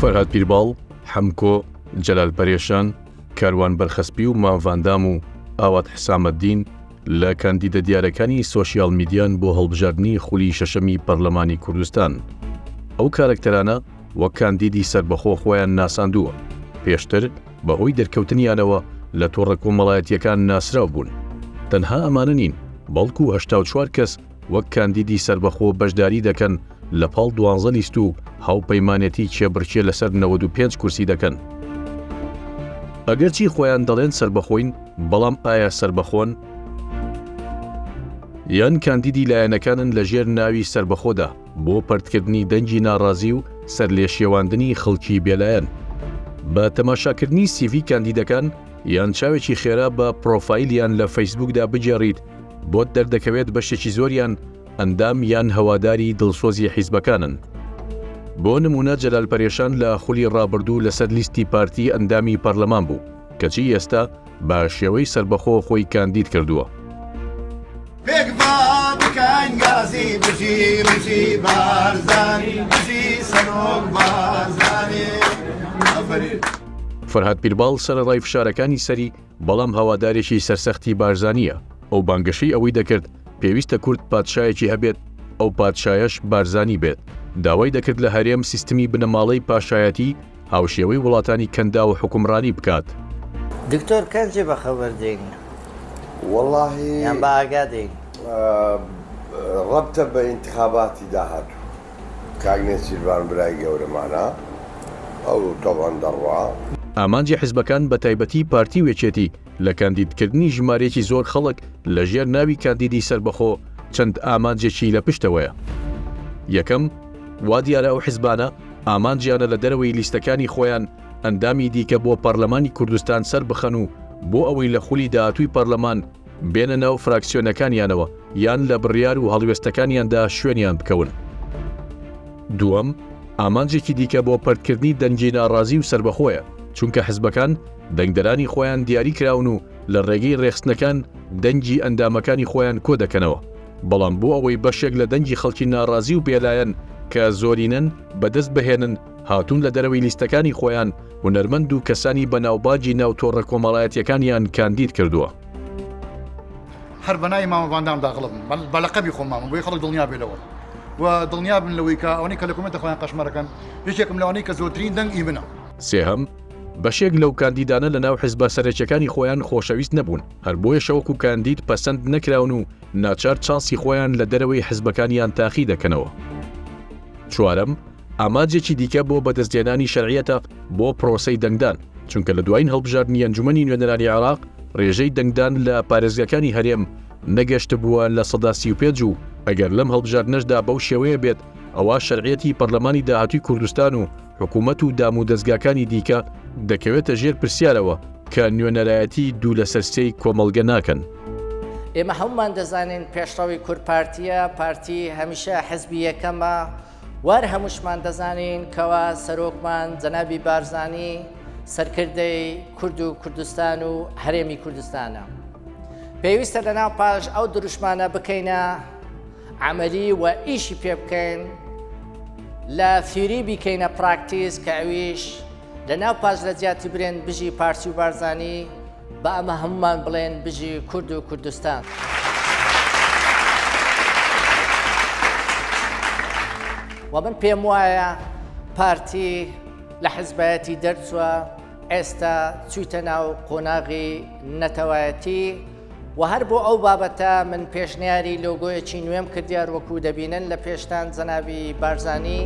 فەرهاد پیرباڵ، حەمکۆ، جەلال پەرێشان، کاروان بەرخەسپی و مام ڤاندام و ئاوات حسامەدین لە کاندیدە دیارەکانی سۆشیال میدیان بۆ هەڵبژاردنی خولی شەشەمی پەرلەمانی کوردستان. ئەو کارەکتەرانە وەک کاندیدی سەربەخۆ خۆیان ناساندووە، پێشتر بەهۆی دەرکەوتنیانەوە لە تۆڕە کۆمەڵایەتییەکان ناسراو بوون. تەنها ئەمانە نین، بەڵکو 84 کەس وەک کاندیدی سەربەخۆ بەشداری دەکەن لە پاڵ دوانزە لیست و هاوپەیمانێتی کێبڕکێ لەسەر 95 کورسی دەکەن. ئەگەرچی خۆیان دەڵێن سەربەخۆین، بەڵام ئایا سەربەخۆن؟ یان کاندیدی لایەنەکانن لەژێر ناوی سەربەخۆدا بۆ پەرتکردنی دەنگی ناڕازی و سەرلێشێواندنی خەڵکی بێلایەن؟ بە تەماشاکردنی سیڤی کاندیدەکان یان چاوێکی خێرا بە پرۆفایلیان لە فەیسبوکدا بگێڕیت بۆت دەردەکەوێت بەشێکی زۆریان ئەندام یان هەواداری دڵسۆزی حیزبەکانن. بۆ نموونە جەلال پەرێشان لە خولی ڕابردوو لەسەر لیستی پارتی ئەندامی پەرلەمان بوو، کەچی ئێستا بە شێوەی سەربەخۆ خۆی کاندید کردووە. پێکڤا بکەین گازی بژی بژی بارزانی بژی سەرۆک بارزانی ئەفەرین. فەرهاد پیرباڵ سەرەڕای فشارەکانی سەری، بەڵام هەوادارێکی سەرسەختی بارزانییە، ئەو بانگەشەی ئەوەی دەکرد پێویستە کورد پادشایەکی هەبێت، ئەو پادشایەش بارزانی بێت، داوای دەکرد لە هەرێم سیستمی بنەماڵەی پاشایەتی هاوشێوەی وڵاتانی کەنداو حوکمڕانی بکات. دکتۆر کەنجێ بەخەبەر دێین؟ وەڵاهی یان بە ئاگا دێین؟ ڕەبتە بە ئینتخاباتی داهاتوو. کاک نێچیرڤان برای گەورەمانە ئەو تەبعەن دەڕوا. ئامانجی حزبەکان بە تایبەتی پارتی و یەکێتی لە کاندیدکردنی ژمارەیەکی زۆر خەڵک لە ژێر ناوی کاندیدی سەربەخۆ چەند ئامانجێکی لە پشتەوەیە. یەکەم، وا دیارە ئەو حزبانە ئامانجیانە لە دەرەوەی لیستەکانی خۆیان ئەندامی دیکە بۆ پەرلەمانی کوردستان سەربخەن و بۆ ئەوەی لە خولی داهاتووی پەرلەمان بێنە ناو فراکسیۆنەکانیانەوە یان لە بڕیار و هەڵوێستەکانیاندا شوێنیان بکەون. دووەم، ئامانجێکی دیکە بۆ پەرتکردنی دەنگی ناڕازی و سەربەخۆیە، چونکە حزبەکان دەنگدەرانی خۆیان دیاری کراون و لە ڕێگەی ڕێکخستنەکان دەنگی ئەندامەکانی خۆیان کۆدەکەنەوە، بەڵام بۆ ئەوەی بەشێک لە دەنگی خەڵکی ناڕازی و بێلایەن کە زۆرینەن بەدەست بهێنن، هاتوون لە دەرەوەی لیستەکانی خۆیان هونەرمەند و کەسانی بەناوبانگی ناو تۆڕە کۆمەڵایەتییەکانیان کاندید کردووە. هەر بە ناوی مامە ڤاندام داخڵە بم بە لەقەبی خۆم مامە بۆی خەڵک دڵنیا بێ لەوە و دڵنیا بن لەوەی کە ئەوەی کە لە کۆمێنتە خۆیان قەشمەرەکەن یەکێکم لەوانەی کە زۆرترین دەنگ ئی منە. سێهەم، بەشێک لەو کاندیدانە لە ناو حزبە سەرەکیەکانی خۆیان خۆشەویست نەبوون، هەر بۆیەشە وەکو کاندید پەسەند نەکراون و ناچار چانسی خۆیان لە دەرەوەی حزبەکانیان تاقی دەکەنەوە. چوارەم، ئامانجێکی دیکە بۆ بەدەستهێنانی شەرعیەتە بۆ پرۆسەی دەنگدان، چونکە لە دوایین هەڵبژاردنی ئەنجومەنی نوێنەرانی عێراق رێژەی دەنگدان لە پارێزگاکانی هەرێم نەگەشتبووە 35% و ئەگەر لەم هەڵبژاردنەشدا بەو شێوەیە بێت ئەوا شەرعیەتی پەرلەمانی داهاتووی کوردستان و حکومەت و دامودەزگاکانی دیکە دەکەوێتە ژێر پرسیارەوە کە نوێنەرایەتی دوو لەسەر سێی کۆمەڵگە ناکەن. ئێمە هەموومان دەزانین پێشڕەوی کورد پارتییە، پارتی هەمیشە حزبی یەکەمە، وەر هەمووشمان دەزانین کەوا سەرۆکمان جەنابی بارزانی سەرکردەی کورد و کوردستان و هەرێمی کوردستانە. پێویستە لەناو پاش ئەو دروشمانە بکەینە عەمەلی و ئیشی پێ بکەین لە theory بیکەینە practice کە ئەویش لە ناو پاش لە جیاتی برێن بژی پارتی و بارزانی با ئەمە هەمومان بڵێن بژی کورد و کوردستان. و من پێم وایە پارتی لە حزبایەتی دەرچوە ئێستا چویتە ناو قۆناغی نەتەوایەتی و هەر بۆ ئەو بابەتە من پێشنیاری لۆگۆیەکی نوێم کردیار وەکو دەبینن لە پێشتان جەنابی بارزانی.